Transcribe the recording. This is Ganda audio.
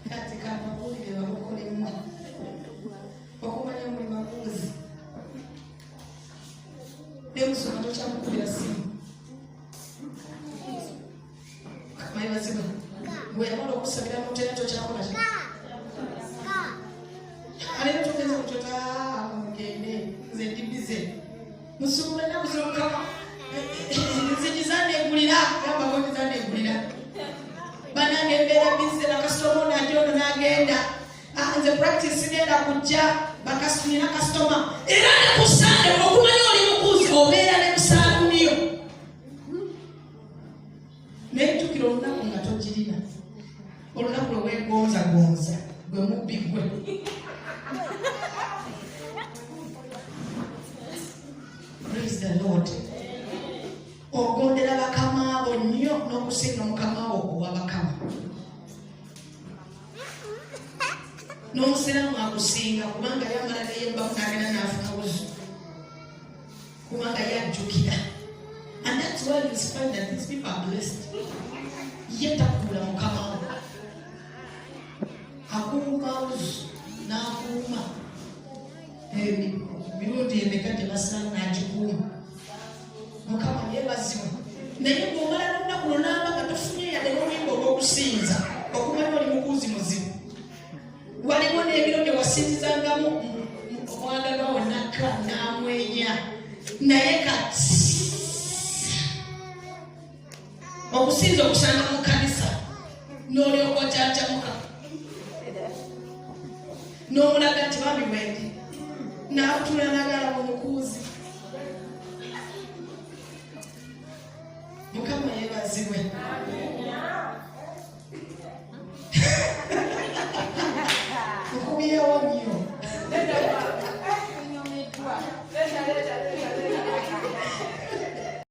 Kati kambabuulire babukolemu okumanya muli babuuzi ne musoma tokyamukubira simu mayibazibwe bwe yamala okusabira mutera tokyakola ki aleero tugenze kutota mugende nze ndi bize musumba ennaku z'omukama enzigi zanegulira gamba ngo zanegulira banange embeera bize bakasitoma ono aja ono n'agenda. Ah, nze practice sigenda kujja bakasitoma kasitoma era ne ku Sande okumanya oli mukuzi obeera ne musaalumiyo. Naye jjukira olunaku nga togirina, olunaku lwe weegonzagonza gwe mubbi gwe. Praise the Lord. Ogondera bakama bo nnyo n'okusinga mukama wo owa bakama. N'omusiraamu akusinga kubanga yamala neyembamu n'agenda n'afuna wuzu kubanga yajjukira. And that's why you find that these people are blessed. Ye takuula mukama we, akuuma wuzu n'akuuma mirundi emeka gye basala n'agikuuma. Mukama yeebazibwe. Naye bw'omala n'olunaku lunamba nga tofunye yadde n'oluyimba olw'okusinza, okumanya oli mukuuzi muzibu. Waliwo n'ebiro bye wasinzizangamu omwagalwa wo nakka n'amwenya, naye kati okusinza okusanga mu kkanisa n'olyoka ojanjamuka n'omulaga nti bambi wendi n'akutula nagala.